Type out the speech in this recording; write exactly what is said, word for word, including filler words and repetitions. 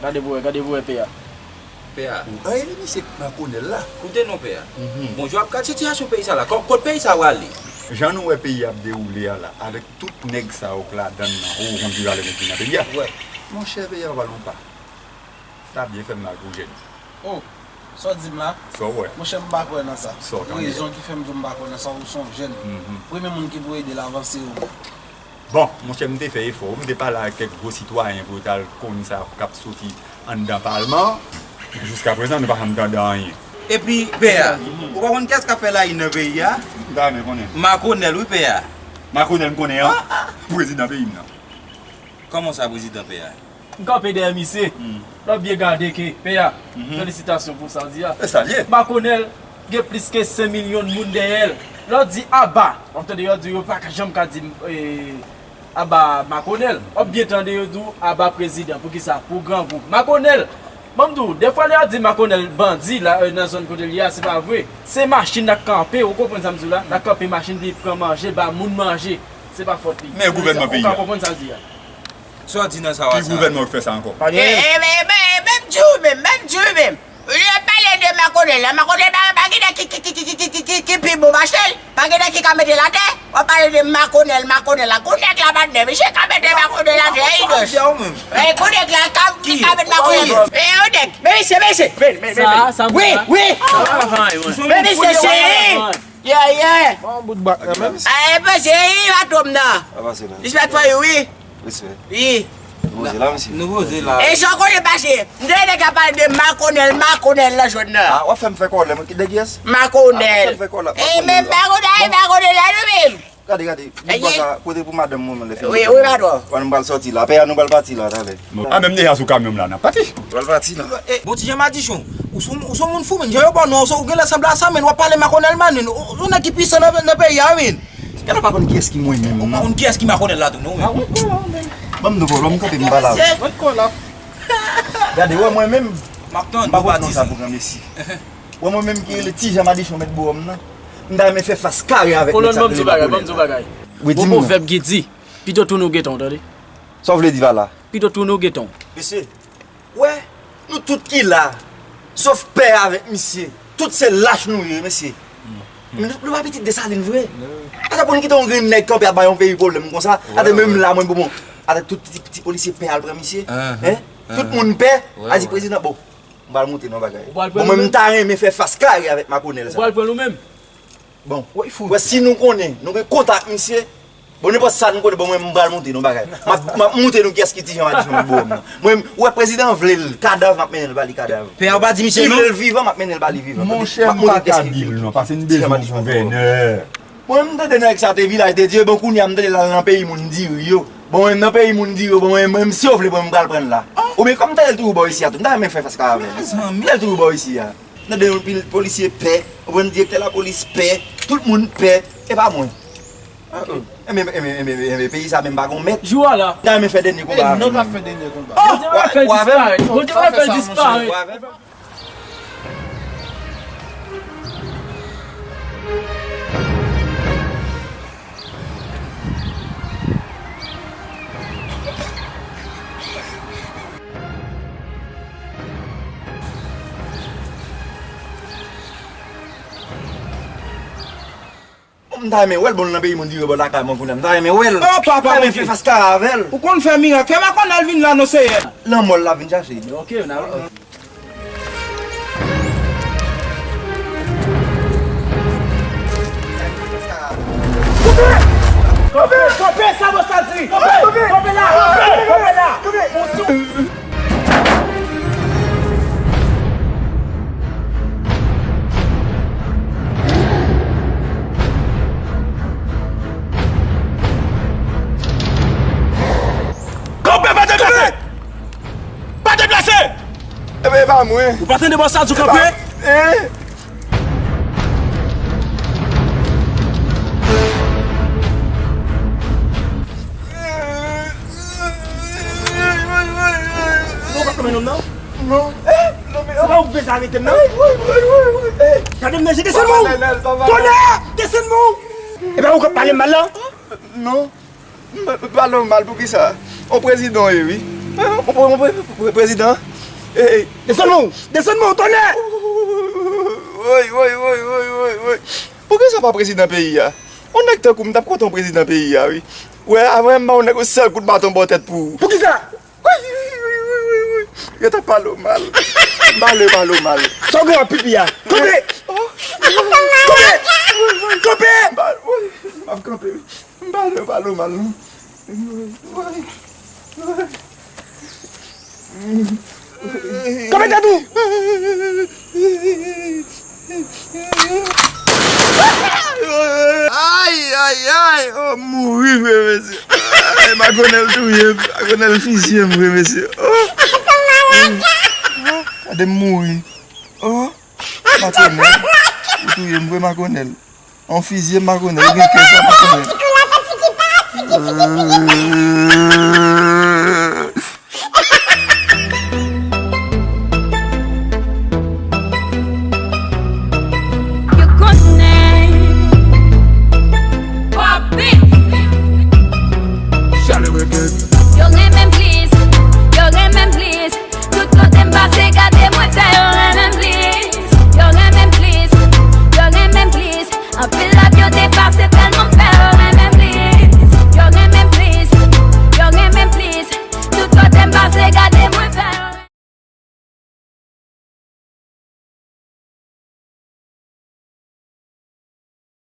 Gade pou wè, gade pou wè, P A. P A. An, e li misye k Makonèl la. Koute non, P A. Bon, jan w ap gad sitiyasyon peyi sa la, kò-, kot peyi sa prale? Jan nou wè peyi a ap dewoule a la, avèk tout nèg sa yo k ladann nan, ou konn ki valè nèg ki nan peyi a? Monchè, peyi a pa lwen pa. Sa byen fè m mal pou jèn. Oh, sa w di m la? Sa w wè? Monchè, m pa kwè nan sa. Sa w tande? Rezon ki fè m di w m pa kwè nan sa, ou se yon jèn. Premye moun ki pou ede l avanse ou. Bon, monchè, m te fè efò wi, m te pale ak kèk gwo sitwayen pou yo t al konn sa k ap soti anndan palman an. Jiskaprezan, nou pa janm tande anyen. Epi, P A, ou pa konn kiyès k ap fè layi nan peyi a? M ta renmen konnen. Makonèl wi, P A. Makonèl m konnen an? Prezidan peyi m nan. Kòman sa, prezidan P A? M kanpe dèyè misye. Lè w byen gade ke, P A, felisitasyon pou sa w di a. E sa l ye. Makonèl gen plis ke senk milyon moun dèyè l. Lè w di aba, w ap tande yo di yo pa ka janm ka di, eh, aba Makonèl. W ap byen tande yo di w aba prezidan. Poukisa? Pou grangou. Makonèl, ban m di w, defwa lè y ap di Makonèl bandi la, eh, nan zòn kote l ye a, se pa vre. Se machin l ap kanpe, ou konprann sa m di w la? L ap kanpe machin, li pran manje, l ba moun manje. Se pa fòt li. Men gouvènman peyi a. Ou ka konprann sa l di a? Sa w di nan sa w a sa? Ki gouvènman k fè sa ankò? Pa gen. E, e, e, e, menm di w menm, menm di w menm. Ou pale de Makonèl la, Makonèl pa, pa gen nèg ki, ki, ki pi bon pase l, pa gen nèg ki ka mete l atè. W ap pale de Makonèl, Makonèl la. Kou nèg la pa t nèg, misye ka mete Makonèl atè, e idòs. E kou nèg la ka, ki ka mete Makonèl. E yon nèg, men misye, men misye. Sa, sa wi, wi. Men misye, se Yeah, yeah. Bon, bout bak nan menm. Eh, mesye, i atom nan. Sa pase la? Respect for you, wi. Respect. Wi. Nou poze la, mesye. Nou poze la. E jan konnen pase, m tande nèg ap pale de Makonèl, Makonèl nan zòn nan. Ah, w ap fè m fè kòlè, mwen ki de kiyès? Makonèl. Ah, w ap fè m fè kòlè. E men Makonèl, Makonèl la nou menm. Gade, gade, bout bak la, kote pou madanm mwen, mwen lè fini. Wi, wi, patwon. Wè, nou pral sòti la. Pè a, nou pral pati la, talè. A, menm deja sou kamyon m la, n ap pati. Pral pati la. Bon, ti jan madichon, ou se yon, ou se yon moun fou, men. Jan yo ba w non, ou genlè sanble a sa, men. W ap pale Makonèl, man, men. Ou, ou nèg ki pwisan nan, nan peyi a, men. Gade, w pa konn kiyès ki mwen menm, non. Ou pa konn kiyès ki Makonèl la tou, non, men. Ban m di w, ban m kanpe, m pale avè w. Gade, wè mwen menm, m pa konn non sa pou granmesi. Wè mwen menm ki rele ti jan madichon mèt bò m nan. M ta renmen fè fas kare avèk nèg sa k rele Makonèl la. Wi, di m non. Gon pwovèb ki di, pito tounen w gentan w, tande. Sa w vle di pa la? Pito tounen w gentan w. Mesye, wè, nou tout ki la, sòf pè avèk misye, tout se lach nou ye, mesye. Nou, nou pa pitit Desalin vre. Ata pou nou kite yon grenn nèg kanpe ap bay yon peyi pwoblèm konsa, ata menm la, mwen, bon, bon, ata tout ti, ti polisye pè al pran misye, en? Tout moun pè, a di prezidan, bon. M pral montre nou yon bagay. Bon, mwen, m ta renmen fè fas kare avèk Makonèl sa. Ou pral pran l ou menm? Bon, wè, si nou konnen, nou gen kontak misye, bon, nenpòt sa nou konnen, bon, mwen, m pral montre nou yon bagay. M ap, m ap montre nou kiyès ki ti jan madichon nan bò m nan. Mwen, ou wè prezidan vle l, kadav, m ap mennen l ba li kadav. Pè a, ou pa di misye non? Li vle l vivan, m ap mennen l ba li vivan. Monchè, m pa ka di l non, paske n bezwen yon gouvènè. Mwen, m tande nèg sa te vilaj de Dye, bon, kounye a m tande l al nan peyi moun diri yo. Bon, mwen, nan peyi moun diri yo, bon, mwen, mwen, si yo vle pran m, m pral pran l la. Oubyen, kòm m tande l toujou bò isi a tou, m ta renmen fè fas kare avè l. M tande l toujou bò isi a. M tande yon pil polisye pè, ou konprann, direktè lapolis pè, tout moun pè, e pa mwen. Enben, enben, enben, enben, peyi sa menm pa gon mèt. Jou a la. M ta renmen fè dènye konba avè l. Jodi a w ap fè disparèt. Jodi a w ap fè disparèt. M ta renmen wè l, bon, l nan peyi moun diri bò lakay mwen kounye a. M ta renmen wè l. M ta renmen fè fas kare avè l. Ou konn fè mirak. Fè Makonèl vin la non, seyè. Lanmò l la vin chache. Ok, n a wè. Kanpe! Kanpe! Sa bòs la di! Kanpe! Kanpe la! Kanpe la! Kanpe, pa deplase! Pa deplase! Enben, e pa mwen. Ou pa tande bòs la di w kanpe? Non, ou pa kanpe non, non? Non. Se pa ou k bezwen arete m, non? Gade m nan je, desann men w! Tonè! Desann men w! E pa ou k ap pale m mal la? Non. M, m pale w mal poukisa? On prezidan w ye, wi. Mwen, mwen, mwen, mwen, prezidan. Ey, ey. Desann men w! Desann men w, tonnè! Woy, woy, woy, woy, woy, woy. Poukisa w pa prezidan peyi a? Yon nèg tankou m t ap kontan w prezidan peyi a, wi. Wè, avan m ba yon nèg yon sèl kout baton bò tèt pou ou. Poukisa? Woy, woy, woy, woy, woy, woy. Yo t ap pale w mal. M pa vle yo pale w mal. Sa w gen w ap pipi a? Kanpe! Oh. Kanpe! Kanpe! M pa, woy, m ap kanpe, wi. M pa vle yo pale w mal, non. Kanpe tèt ou! Ay, ay, ay! Oh, m mouri vre, mesye. Ay, Makonèl touye m. Makonèl fizye m vre, mesye. Oh. Gade m mouri. Oh. Makonèl, ou touye m vre, Makonèl. An fizye Makonèl, ou gen kè sa, Makonèl.